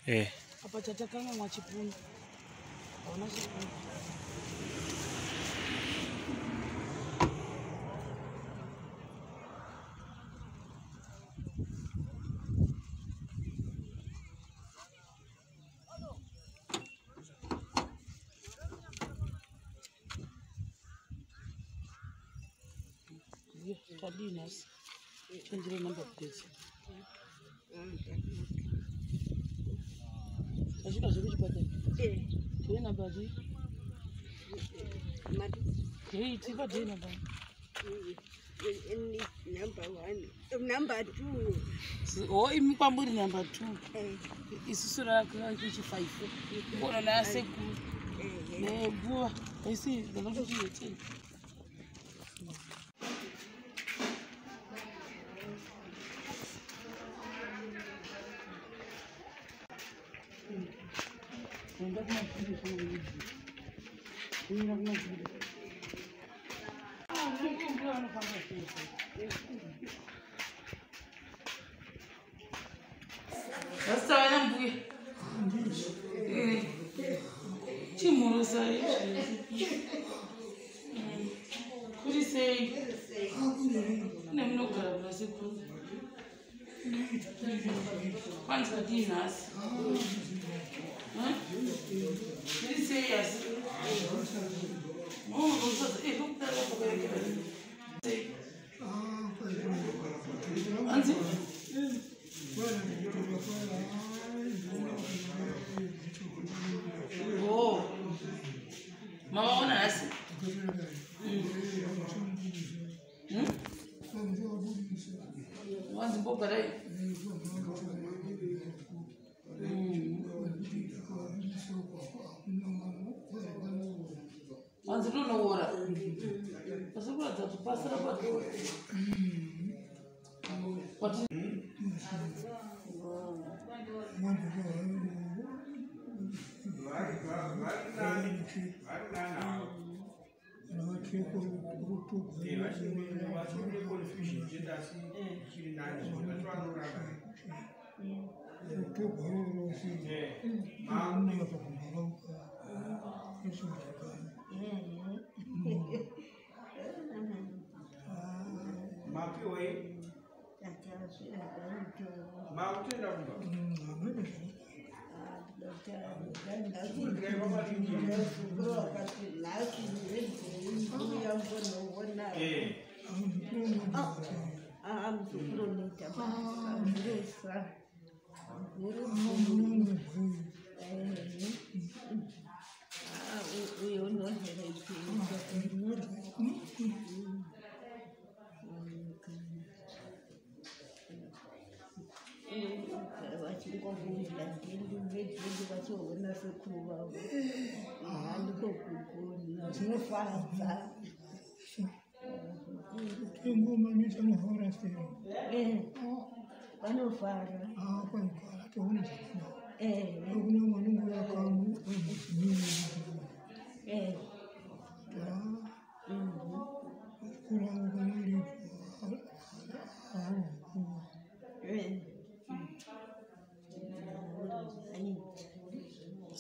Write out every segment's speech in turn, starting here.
Eh. Apa chatakanganwa chipunu. Hauna chipunu. Tadii nhasi? Chenjere number plate. Tasvika zvekuchipatara. Tine number chii? Hey, tipa day number. Number 1, number 2. Oh, imi kwamuri number 2. Isusu rakuchi 5. Kona nasekuru. Neguva. Aisi ndakatochiyetei. Vasitavana mbuya. Chimhurosa izvi. Kuri sei? Kune munogara kuna sekuru. Kwanzi vadii nhasi? Kuri sei asi? Anzi? Oh. Mavaona nhasi? Wanzi mbogarai? Wanzi rinoora. Asi kuratidza kuti pasira patora. Kwati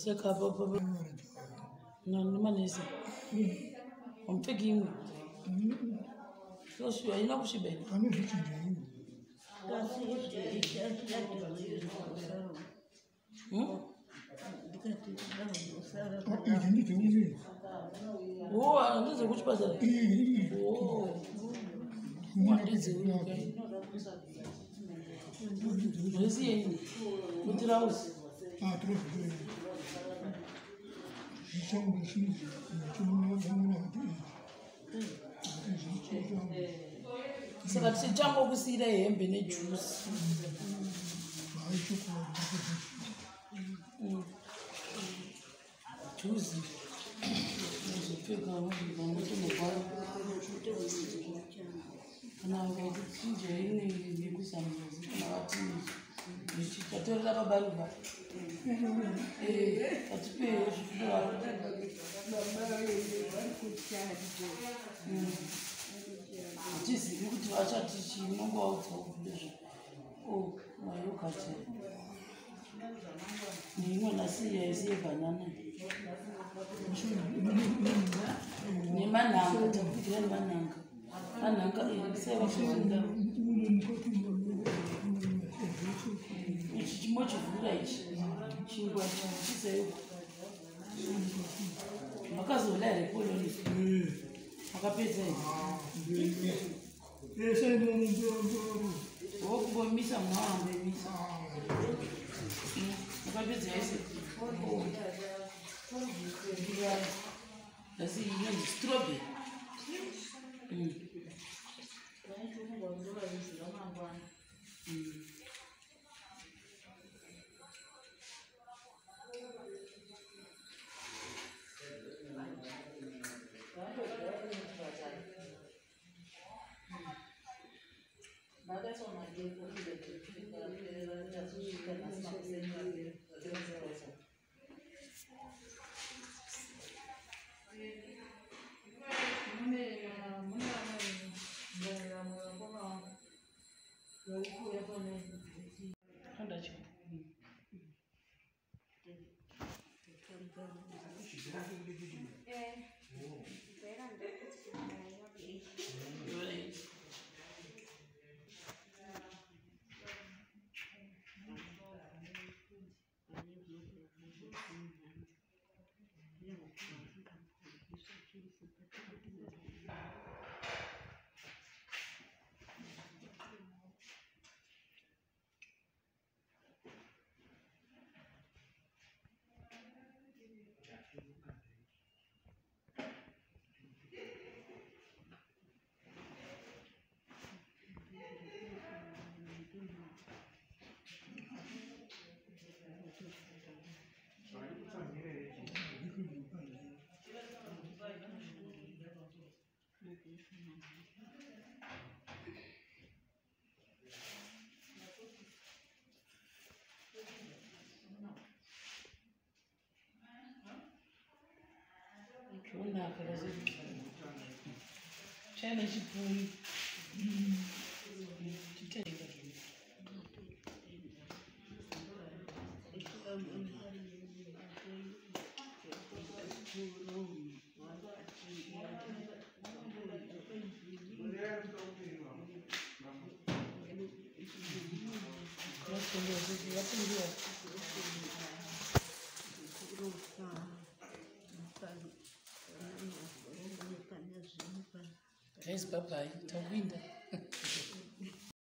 Seka baba namanesi amupfeki imwe haina kusviba ine. Oh, handizekuchipatara. Oh, handizeukai yenyu mutirauzi. Saka tichangokusiyira hembe nejusi. Juzi muzopfeka vamutomugwara kana vakuchinja ine yekuzambuzi kana vatini tatorera babaruva atipe zvifundo. Hatizivi kuti vachati chii, unongovaudza ndezve Yogurt. Neimwe nasi yaisi banana. Nemananga takudya nemananga. Mananga sevazvinda. Ichi chimochivhura ichi. Chingwa chiseyo. Makazola here poloni. Makapedza here. Wokubomisa muhambe misa. Makapedza yese. Asi inonzi strawberry. Zvonaka chai nechipunu chitenga. Guys, bye bye. Tawinda.